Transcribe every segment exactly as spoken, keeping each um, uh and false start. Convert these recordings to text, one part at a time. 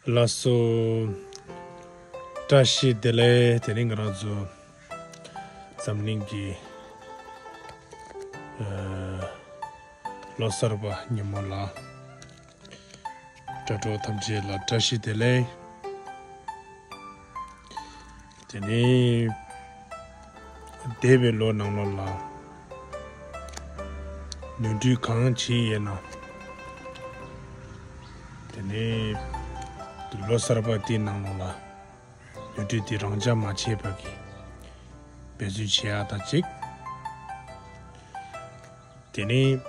ལགས་སོ། བཀྲ་ཤིས་བདེ་ལེགས། དེ་རིང་ང་རང་ཚོ་འཛམ་གླིང་གི་ཨ་ལོ་གསར་པ་ཉིན་མོ་ལ། དྲ་གྲོགས་ཐམས་ཅད་ལ་བཀྲ་ཤིས་བདེ་ལེགས། དེ་ནས་འདས་པའི་ལོ་ནང་ལོགས་ལ་ནོར་འཁྲུལ་གང་བྱས་ཡོད་ན། དེ་ནས་ལོ་གསར་པ་དེའི་ནང་ལོགས་ལ་ནོར་འཁྲུལ་དེ་རང་འཇགས་མ་བྱས་པ་གི་འབད་བརྩོན་བྱེད་ཡག་དང་གཅིག་དེ་ནས་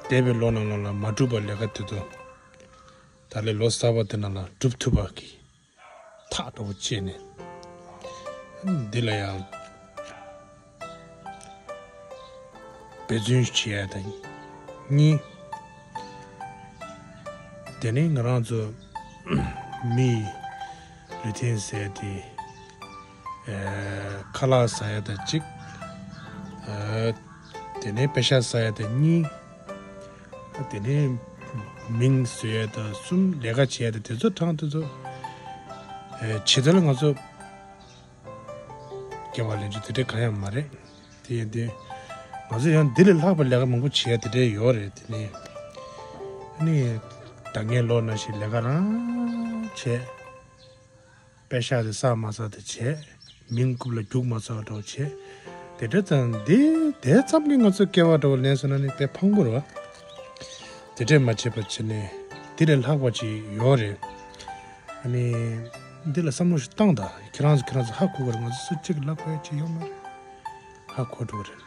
འདས་པའི་ལོ་ནང་ལོགས་ལ་མ་གྲུབ་པ་ལས་ཀ་དེ་ཚོ་ད་ལོའི་ལོ་གསར་པ་དེ་ནང་ལ་གྲུབ་ཐུབ་པ་གི་ཐག་འདྲ་པོ་བཅད་ནས་འདི་ལ་ཡང་འབད་བརྩོན་བྱེད་ཡ་དང་གཉིས། དེ་ནས་ང་རང་ཚོ་མིའི་ལུས་རྟེན་ཟེར་དེ་ཨ་ཁ་ལག་ཟ་ཡ་དང་གཅིག་ཨ་དེ་ནས་པེ་ཤག་ཟ་ཡ་དང་གཉིས། དེ་ནས་མིང་བཟོ་ཡ་དང་གསུམ། ལས་ཀ་བྱེད་ཡ་དང་དེ་ཚོ་གྲངས་དེ་ཚོ་ཨ་བྱེད་དོན་ལ་ང་ཚོ་སྐྱེ་བ་ལེན་རྒྱུ་དེ་འདྲ་གང་ཡང་མ་རེད། དེ་ཡིན་དུས་ང་ཚོ་ཡང་འདི་ལས་ལྷག་པའི་ལས་ཀ་མང་པོ་བྱེད་ཡ་དེ་འདྲ་ཡོད་རེད། དེ་ནས་ཨ་ནི་ད་སྔའི་ལོ་ནང་བཞིན་ལས་ཀ་རང་བྱས། པེ་ཤག་དེ་བསགས་མ་བསགས་དེ་བྱས། མིང་རྐུབ་ལ་རྒྱུག་མ་ཚར་བ་འདྲ་བོ་བྱས། དེ་འདྲ་ཙང་འདི་དེ་ཙམ་ལས་ང་ཚོ་སྐྱེ་བ་འདྲ་བོ་ལེན་སོང་ན་ནི་དཔེ་ཕངས་པོ་རེད་བ། དེ་འདྲས་མ་བྱེད་པ་བྱས་ནས་འདི་ལས་ལྷག་པ་ཅིག་ཡོད་རེད། ཨ་ནི་འདི་ལ་བསམ་བློ་ཞིག་བཏང་དང་། ཁྱེད་རང་ཚོ་ཁྱེད་རང་ཚོ་ཧ་གོ་གི་རེད། ང་ཚོ་སུ་གཅིག་གིས་ལབ་དགོས་ཡ་ཅིག་ཡོད་མ་རེད། ཧ་གོ་འགྲོ་གི་རེད།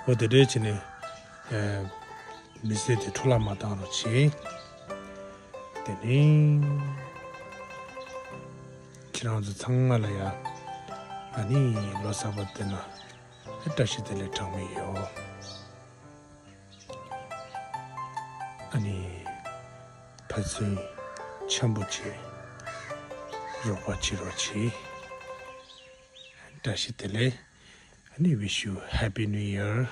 འོ་དེ་འདྲས་བྱས་ནས་ཨ་མི་ཚེ་དེ་འཕྲོ་བརླག་མ་བཏང་རོགས་བྱེད། དེ་ནས་ཁྱེད་རང་ཚོ་ཚང་མ་ལ་ཡ་ཨ་ནི་ལོ་གསར་པ་དེ་ན་བཀྲ་ཤིས་བདེ་ལེགས་གྲངས་མེད་ཡོད། ཨ་ནི་ཕན་ཚུན་འཆམ་པོ་བྱེད། རོགས་པ་བྱེད་རོགས་བྱེད། བཀྲ་ཤིས་བདེ་ལེགས། ཨ་ནི་wish you happy new year།